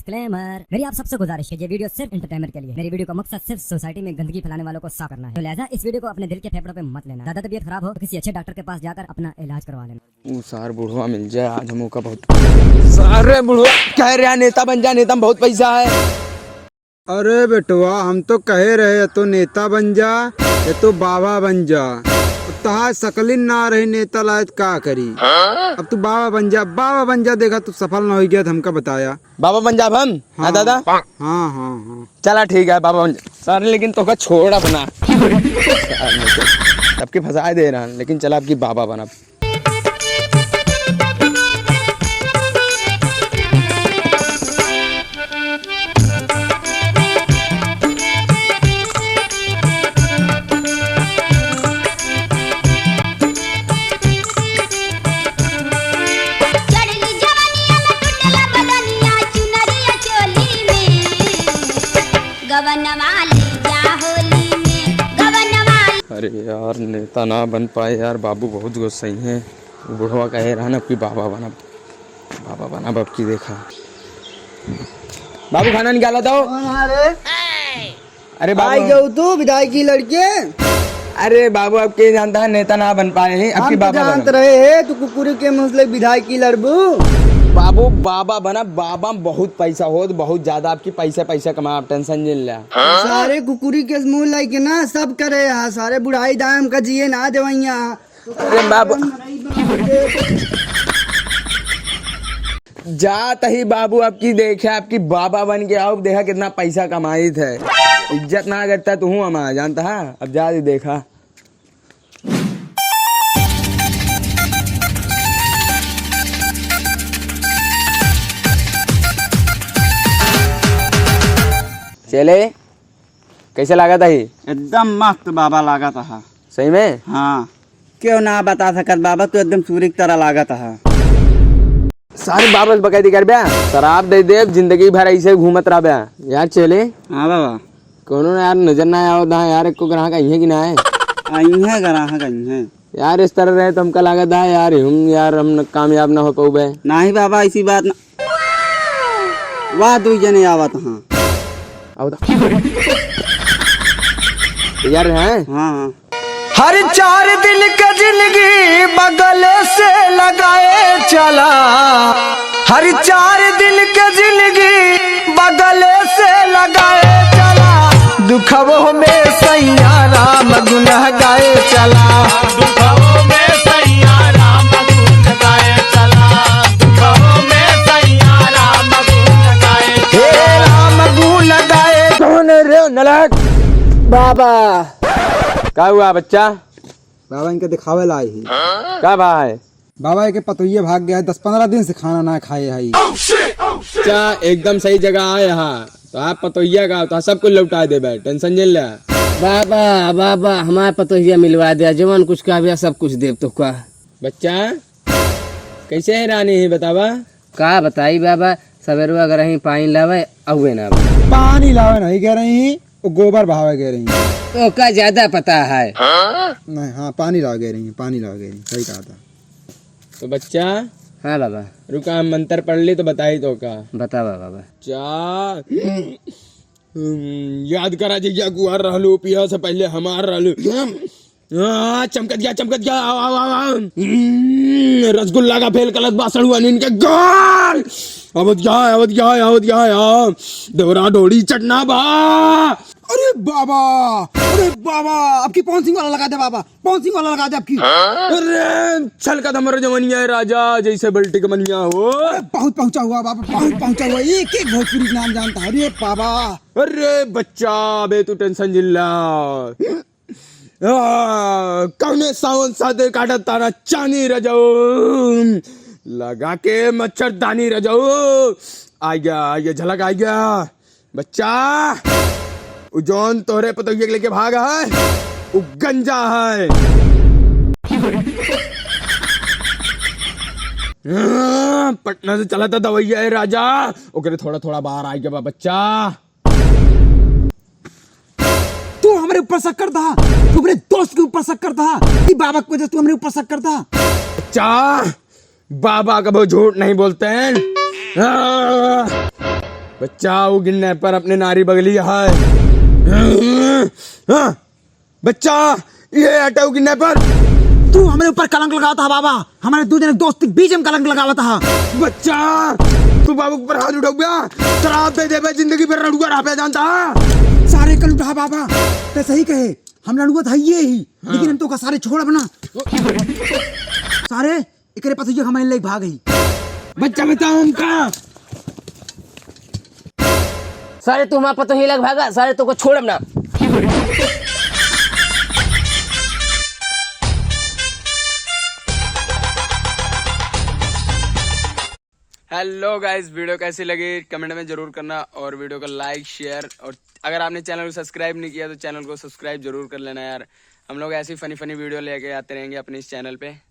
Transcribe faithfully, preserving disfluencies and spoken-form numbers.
Disclaimer, मेरी आप सबसे गुजारिश है, ये video सिर्फ entertainment के लिए। मेरी video का मकसद सिर्फ society में गंदगी फैलाने वालों को साफ करना है। तो लिहाजा इस video को अपने दिल के फेफड़ों पे मत लेना। ज्यादा तबीयत खराब हो तो किसी अच्छे doctor के पास जाकर अपना इलाज करवा लेना। ऊ सार बुढ़वा मिल जाए, आज हम ओका बहुत। सारे बुढ़वा कह रहा, "नेता बन जा, नेता में बहुत पैसा है।" अरे बेटवा, हम तो कहे रहे, या तो नेता बन जा, या तो बाबा बन जा। तहार सकलिन ना रही नेता लायक, का करी? अब तू बाबा बन जा, बाबा बन जा, देखा तू सफल ना हो गया, तो हमका बताया। बाबा बन जाब हम? हाँ, हाँ। दादा? हाँ, हाँ, हाँ। चला ठीक है, बाबा बन जा। सारे लेकिन तोका छोड़ा बना। सबके फंसा दे रहा, लेकिन चला आपकी बाबा बना। चढ़ली जवनिया में टूटला बदनिया, चुनरिया चोली में। गवनवा ले जा होली में, गवनवा ले। अरे यार, नेता ना बन पाए यार, बाबू बहुत गुस्साई हैं। बुढ़वा कहे रहा ना कि बाबा बना, बाबा बना, बाप की देखा। बाबू, खाना निकाला था। कौन है रे? अरे बाबू। आई गऊ तू विधायकी लड़के? अरे बाबू, अब के जानता है, नेता ना बन पाए हैं, अब हम की तो बाबा जानत बना। रहे हैं, तू कुकुरी के मुंह से विधायकी लड़बू। बाबू, बाबा बना, बाबा में बहुत पैसा होत, बहुत ज्यादा, आपकी पैसा, पैसा कमा, आप tension जिन ल्या। सारे कुकुरी के मुंह लाइके ना सब करे, हाँ, सारे बुढ़ाई दाम का जिए ना देवैया। अरे बाबू। जात ही बाबू, आपकी देखे, आपकी बाबा बन के आओ, देखा कितना पैसा कमाइत है। इज्जत ना करता तू हूँ हमारा, जानता है? अब जा दी देखा। चले, कैसे लागत है? एकदम मस्त बाबा लागत है। सही में? हाँ। क्यों ना बता सकत बाबा, तू एकदम सूरी की तरह लागत है। सारे बाबा से बकैती करबे, शराब दे देब, जिंदगी भर ऐसे घूमत रहबे। यार चेले। हाँ बाबा। कोनो ना यार, नजर ना आवत है यार, एको ग्राहक अइहे कि ना है? अइहे ग्राहक अइहे। यार इस तरह रहे तो हमका लागत है यार, हम यार, हम न, कामयाब ना हो पउबे। नहीं बाबा, ऐसी बात ना। वाह, दुई जने आवत हाँ। आवत। यार हैं? हाँ, हाँ। हर चार दिन के जिंदगी बगल से लगाए चला, हर चार दिन के जिंदगी बगल से लगाए चला, दुखवो में सैया राम गुन गाए चला। दुखवो में सैया राम गुन गाए चला, दुखवो में सैया राम गुन गाए हे चला। राम गुन गाए। कौन है रे नलक? बाबा। का हुआ बच्चा? बाबा इनके दिखावे ला आई ही। का भाई? बाबा के पतोहिया भाग गया है, दस पन्द्रह दिन से खाना ना खाए है। अच्छा, एकदम सही जगह आए हा। तो आप पतोहिया का, तो सब कुछ लौटा देबे, tension जिन ल्या। बाबा, बाबा, हमार पतोहिया मिलवा दे, जवन कुछ कहबे सब कुछ देब तोहका। बच्चा, कैसे है रानी ही बतावा? का बताई बाबा, सवेरवा गरही पानी लावे, अउवे ना आवे। पानी लावे नहीं गरही, वो गोबर बहावे गरही। तोहका ज्यादा पता है। नहीं, हाँ, पानी लावे गरही, पानी लावे गरही, सही कहा था। तो बच्चा। हाँ बाबा। रुका, हम मंत्र पढ़ ली तो बताई तोहका। बतावा बाबा। चा-, हम्म, याद करा जहिया कुआर रहलू, पिया से पहले हमार रहलू। हाँ, चमकत गया, चमकत गया, आओ, आओ, आओ, आओ। हम्म, रसगुल्ला का फेल कलत बा सड़ुआ नीन के गाल। आवत गया, आवत गया, आवत गया, आओ। देवरा डोरी चटना बा। अरे बाबा, अरे बाबा, अब की पवन सिंह वाला लगा दे बाबा, पवन सिंह वाला लगा दे अब की। अरे, छलकत हमर जवनिया है राजा, जैसे बल्टी के मनिया हो। अरे बहुत पहुंचा हुआ बाबा, बहुत पहुंचा हुआ, एक एक भोजपुरी के नाम जानता है। अरे बाबा। अरे बच्चा, अबे तू tension जिन ल्या। आ, कौने सावन सादे काटा तारा चानी रजऊ, लगा के मच्छरदानी रजऊ। आ गया, आ गया, झलक आ गया। बच्चा, उ जौन तोहरे पतोहिया के लेके भाग है, उ गंजा है। हाँ, पटना से चला था दवैया है राजा, ओकरे थोड़ा थोड़ा बाहर आ गया बा बच्चा। तू हमरे ऊपर शक करता, तू हमरे दोस्त के ऊपर शक करता, ई बाबा की वजह से तू हमरे ऊपर शक करता। अच्छा, बाबा कबो झूठ नहीं बोलते हैं। हाँ। बच्चा, वो किडनैपर अपने नारी बगली है। हाँ, बच्चा, ये हटाओ किडनैपर। तू हमरे ऊपर कलंक लगावत हा बाबा, हमरे दू जने दोस्ती के बीच में कलंक लगावत हा। बच्चा, तू बाबू के ऊपर हाथ उठाउबा, श्राप दे देबे, जिंदगी भर रड़ुआ रहबे, जानता हा? सारे कल उठा बाबा, ते सही कहे, हम रड़ुआ त हइये ही, हाँ। लेकिन हम तोका सारे छोड़ब ना। सारे एकरे पतोहिया हमारे लेके भाग गई। बच्चा, बताओ हमका। सारे तू हमारे पतोहिया लेके भागा, सारे तोका छोड़ब ना। Hello guys, video कैसी लगी comment में जरूर करना और video को like, share और अगर आपने channel को subscribe नहीं किया तो channel को subscribe जरूर कर लेना यार। हम लोग ऐसी funny funny video लेके आते रहेंगे अपने इस channel पे।